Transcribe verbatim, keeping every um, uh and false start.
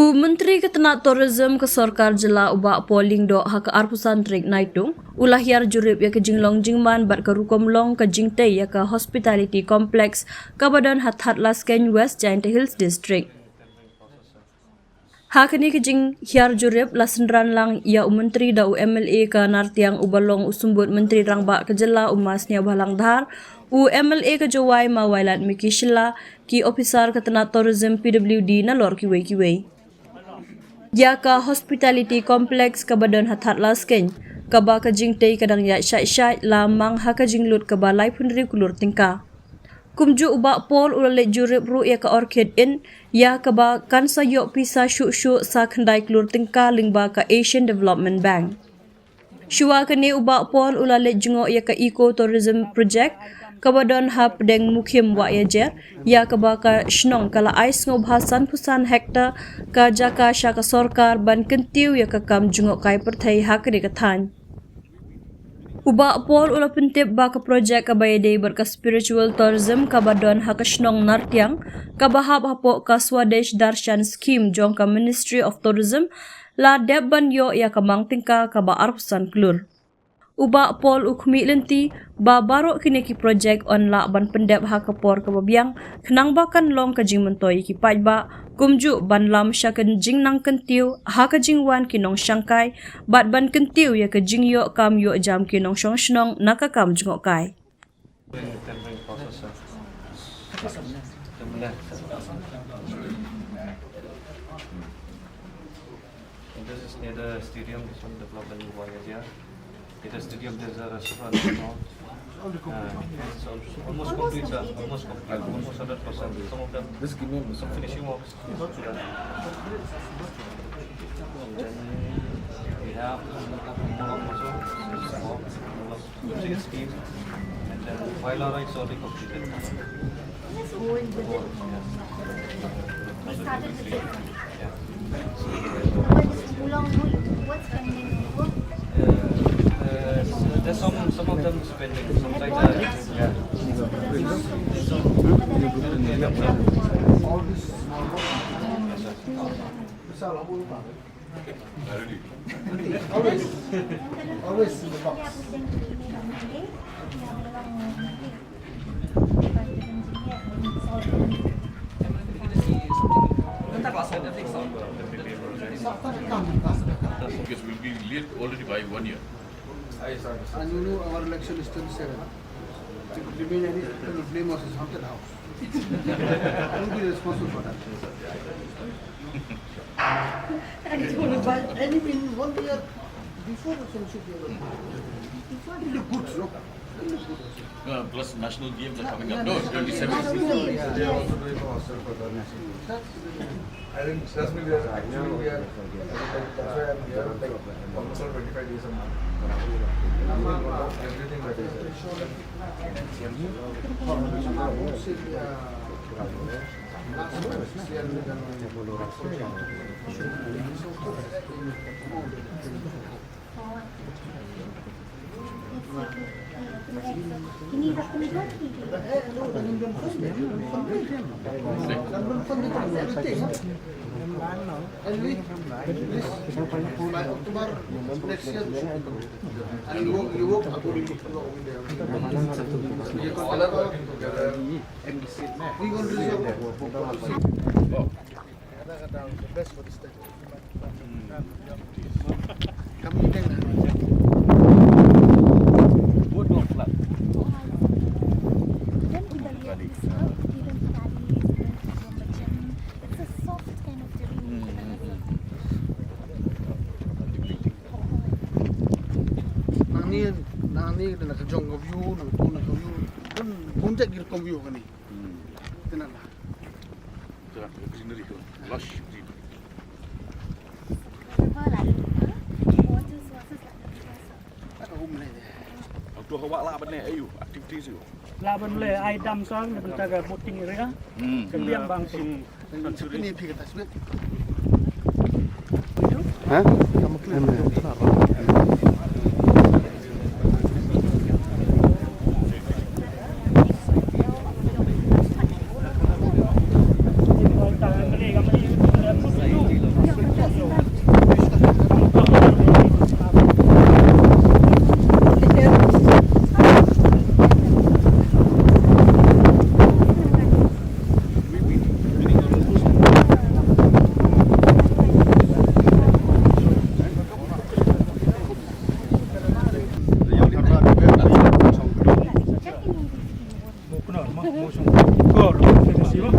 U Myntri ka tnat Tourism ka Sorkar Jylla u Bah Paul Lyngdoh ha ka arphew san tarik Naitung u la hiar jurip ïa ka jinglong jingman bad ka rukom long ka jingtei ïa ka Hospitality Complex kaba don ha Thadlaskein, West Jaintia Hills District. Ha kane ka jinghiar jurip la synran lang ïa u Myntri da u M L A ka Nartiang uba long u Symbud Myntri Rangbah ka Jylla u Ma Sniawbhalang Dhar, u M L A ka Jowai Ma Wailadmiki Shylla, ki ophisar ka tnat Tourism P W D nalor kiwei kiwei. Ïa ka Hospitality Complex kaba don ha Thadlaskein, kaba ka jingtei ka dang ïaid shait shait, la mang ha ka jinglut kaba laiphew hynriew klur tyngka. Kumjuh u Bah Paul u la leit jurip ruh ïa ka Orchid Inn, ïa kaba kan sa ïoh pisa shuh shuh sa khyndai klur tyngka lyngba ka Asian Development Bank. Shuwa kane u Bah Paul u la leit jngoh ïa ka Eco Tourism Project kaba don ha pdeng Mukhim Wahiajer, ïa kaba ka shnong ka la ai sngewbha sanphew san hektar, ka jaka sha ka sorkar ban kyntiew ïa ka kam jngohkai pyrthei ha kane ka thaiñ. U Bah Paul u la pyntip ba ka projek kaba ïadei bad ka spiritual tourism kaba don ha ka shnong Nartiang, kaba hap hapoh ka Swadesh Darshan Scheme jong ka Ministry of Tourism, la dep ban ïoh ïa ka mang tyngka kaba arphew san klur. U Bah Paul u khmih lynti ba baroh kine ki projek yn lah ban pyndep ha ka por kaba biang, khnang ba kan long ka jingmyntoi ïa ki paidbah, kumjuh ban lam sha ka jingnang kyntiew ha ka jingwan ki nongshangkai, bad ban kyntiew ïa ka jingïoh kam ïoh jam ki nongshong shnong na ka kam jngohkai. Tendering process, sir. And this is near the stadium, this one development in Wangazia. Near the stadium, there's a restaurant, you know. Uh, it's al-, almost complete, sir. Almost complete, almost hundred percent. Some of them, this, give me some finishing works. And then we have also scheme, and then Bailara is already completed. Yes. We started with this. Yeah. What's pending? Uh, there's some, some of them is pending. Some sites are, yeah. All this small work. Always, always in the box. Because we'll be late already by one year. And you know our election is twenty-seven. If it remain any, people will blame us as haunted house. Who will be responsible for that? But anyway, in one year before the census, we were, it will look good, no? It will look good also. Uh, plus national games are coming up. No, twenty-seven. National games, yes. They are also doing for hostel for the national games. That's the I think, trust me, we are actually, we are, that's why I'm here, like, almost all twenty-five days a month. Everything that is there. And we, this, by October next year, and you work, you work according to the, with the, we gonna resolve. Kadang-kadang the best for the state. Kami deng. Both not flat. Then Italy, this, uh, even Italy, even Rome, it's a soft kind of terrain. Nang ni, nang ni na ka jong ka view, nang tu na ka view. Pun, pun jek gir kom view kani. Hmm. Tena lah. Tena greenery tu, lush green. Aku hawak lah benda ayu, activities ayu. Lah ban le ai dam song, benda ka boating area. Hmm. Kemudian bang sing. Hah? Ko, lo,